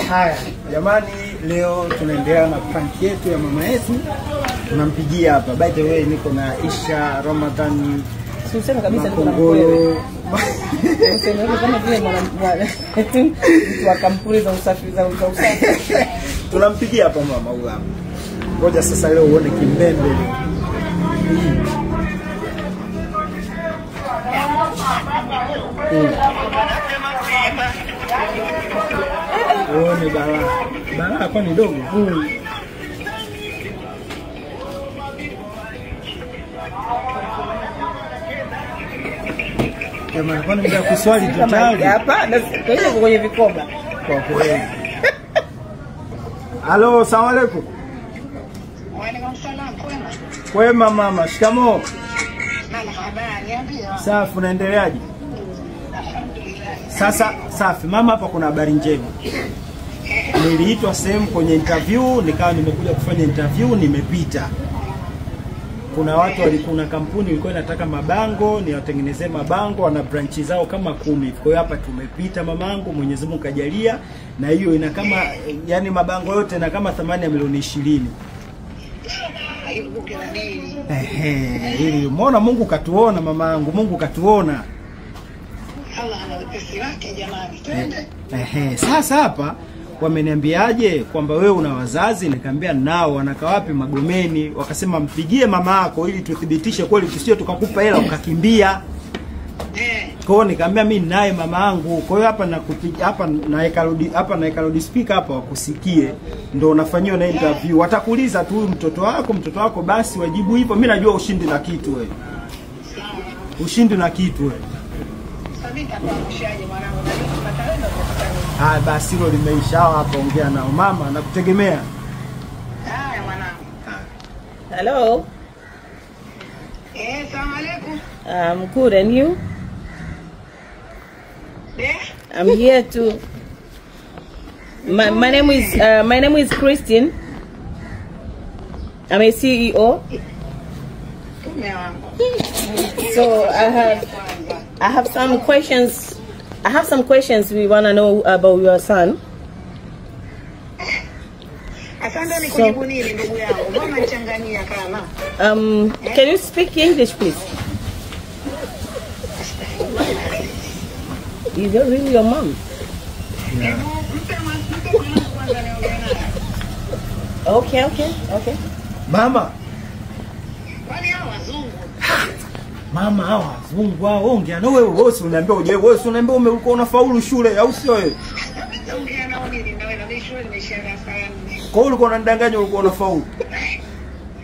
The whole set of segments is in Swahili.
Haya, jamani, leo tunaendelea na prank yetu ya mama yetu. Tunampigia hapa. By the way, niko na Isha Ramadhani. Si useme kabisa niko na mkwewe. Useme hivyo kama vile mtu wa kampuni za usafi za usafi. Tunampigia hapa mama huyu hapa. Ngoja sasa leo uone kimbembe leo. Uone balaa. Balaa kwa ni dogo. Kama kwani mda kuswali totali. Hapana, kwa hiyo kwenye vikoba. Kwa kweli. Halo, salamu alaykum. Wa alaykum salam, kwema. Kwema mama, shikamoo. Marhaba, niambie. Safi, unaendeleaje? Sasa safi mama, hapa kuna habari njema. Niliitwa sehemu kwenye interview, nikawa nimekuja kufanya interview, nimepita. Kuna watu walikuwa na kampuni ilikuwa inataka mabango, niwatengenezee mabango, wana branch zao kama 10. Kwa hiyo hapa tumepita mamangu, Mwenyezi Mungu kajalia, na hiyo ina kama yani mabango yote na kama thamani ya milioni 20. Ehe, ili umeona Mungu katuona mamangu, Mungu katuona. Allah ana wepesi wake jamani, twende. Ehe, sasa hapa wameniambiaje kwamba wewe una wazazi? Nikamwambia nao, wanakaa wapi? Magomeni. Wakasema mpigie mama yako ili tuthibitishe kweli, tusije tukakupa hela ukakimbia. Kwa hiyo nikamwambia mimi naye mama yangu. Kwa hiyo hapa nakupigia hapa naeka rudi hapa naeka rudi speaker hapa wakusikie. Ndio unafanyiwa na interview. Watakuuliza tu huyu mtoto wako, basi wajibu hivyo. Mimi najua ushindi na kitu wewe. Ushindi na kitu wewe. Ah, basi hilo limeisha. Hapa ongea nao mama, nakutegemea. Haya mwanangu. Hello. Salamu alaykum. I'm good, and you? Yeah. I'm here to my name is Christine. I'm a CEO. So I have some questions. I have some questions we want to know about your son. So, can you speak English, please? Is that really your mom? Yeah. Okay. Mama. Mama, hawa wazungu hao, ongea na wewe. Wewe si unaniambia uje, wewe si unaniambia ulikuwa unafaulu shule au sio wewe? Ongea nao nini na wewe, na shule nimeishia darasa la 4. Kwa hiyo ulikuwa unanidanganya ulikuwa unafaulu?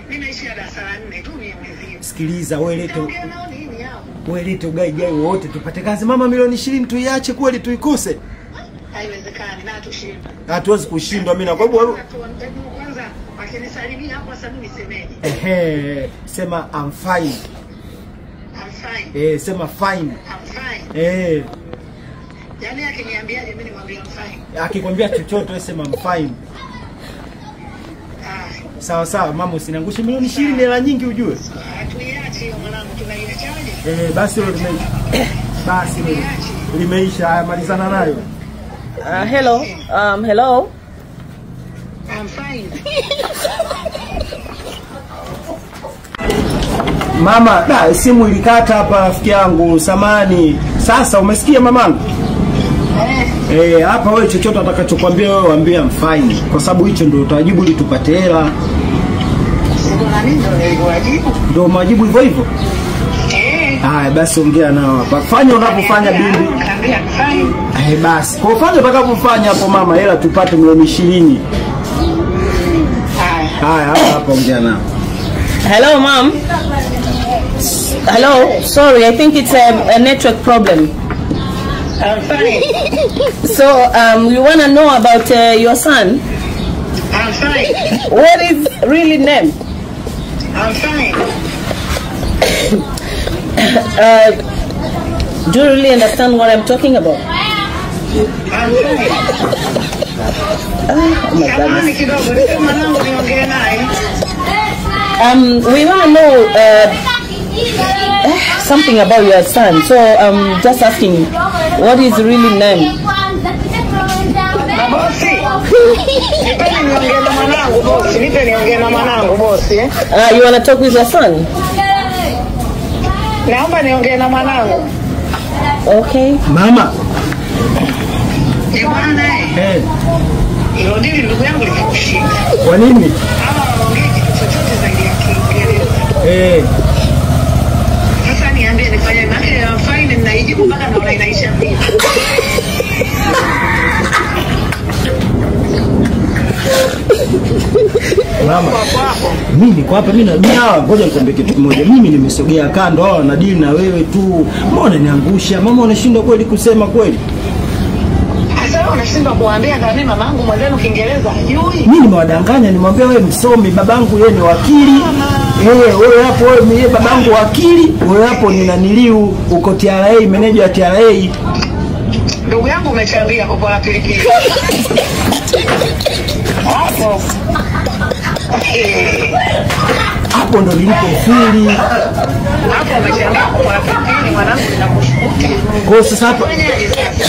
Mimi naishia darasa la 4 tu mimi mzee. Sikiliza wewe, lete ongea nao nini hao? Wewe lete ugai gai wote tupate kazi mama, milioni 20 tuiache kweli tuikose? Haiwezekani, na tushindwe. Hatuwezi kushindwa mimi na kwa sababu kwanza wakinisalimia hapo sasa mimi nisemeje? Ehe, sema I'm fine. Fine. Sema fine. I'm fine. Yaani akiniambiaje mimi nimwambie I'm fine. Akikwambia chochote wewe sema I'm fine. Sawa sawa mama, usiniangushe milioni 20 ni hela nyingi ujue. Hatuiachi hiyo mwanangu, tunaiachaje? Basi hilo limeisha. Basi limeisha, haya malizana nayo. Hello. Hello. I'm fine. Mama, da, simu ilikata hapa rafiki yangu, samani. Sasa umesikia mamangu? Hapa wewe chochote atakachokuambia wewe waambie I'm fine, kwa sababu hicho ndio utajibu ili tupate hela. Ndio majibu hivyo hivyo. Haya basi ongea nao hapa. Fanya unapofanya bibi. Basi. Kwa fanya utakapofanya hapo mama, hela tupate milioni 20. Haya hapa ongea nao. Hello mom. Hello, sorry, I think it's a network problem. I'm fine. So, we want to know about your son. I'm fine. What is really name? I'm fine. Do you really understand what I'm talking about? I'm fine. Oh my goodness. We want to know something about your son. So I'm just asking, what is really name? Nipeni niongee na mwanangu bosi, nipe niongee na mwanangu bosi. You wanna talk with your son? Naomba niongee na mwanangu. Okay. Mama. Ni bwana eh. Hilo dili ndugu yangu limekushinda. Kwa nini? Ama waongee kitu chochote zaidi ya Kiingereza. Sasa niambie nifanye nini? Faini ninaijibu mpaka naona inaisha vipi. Mama, mimi niko hapa, mimi na ngoja nikwambie kitu kimoja. Mimi nimesogea kando, hao wanadili na wewe tu. Mbona unaniangusha? Mama, unashindwa kweli kusema kweli? Sasa unashindwa kuambia kama mimi mamangu mwenzenu Kiingereza hajui. Mimi nimewadanganya, nimwambia wewe msomi, babangu yeye ni wakili. Wewe hapo wewe mimi babangu wakili, wewe hapo ni naniliu uko TRA, meneja wa TRA. Ndugu yangu umechangia kwa la pilipili. Hapo. Hapo ndo nilipofili. Hapo umechangia kwa pilipili mwanangu, ninakushukuru. Kwa sasa hapa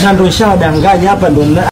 na ndo nishawadanganya hapa ndo.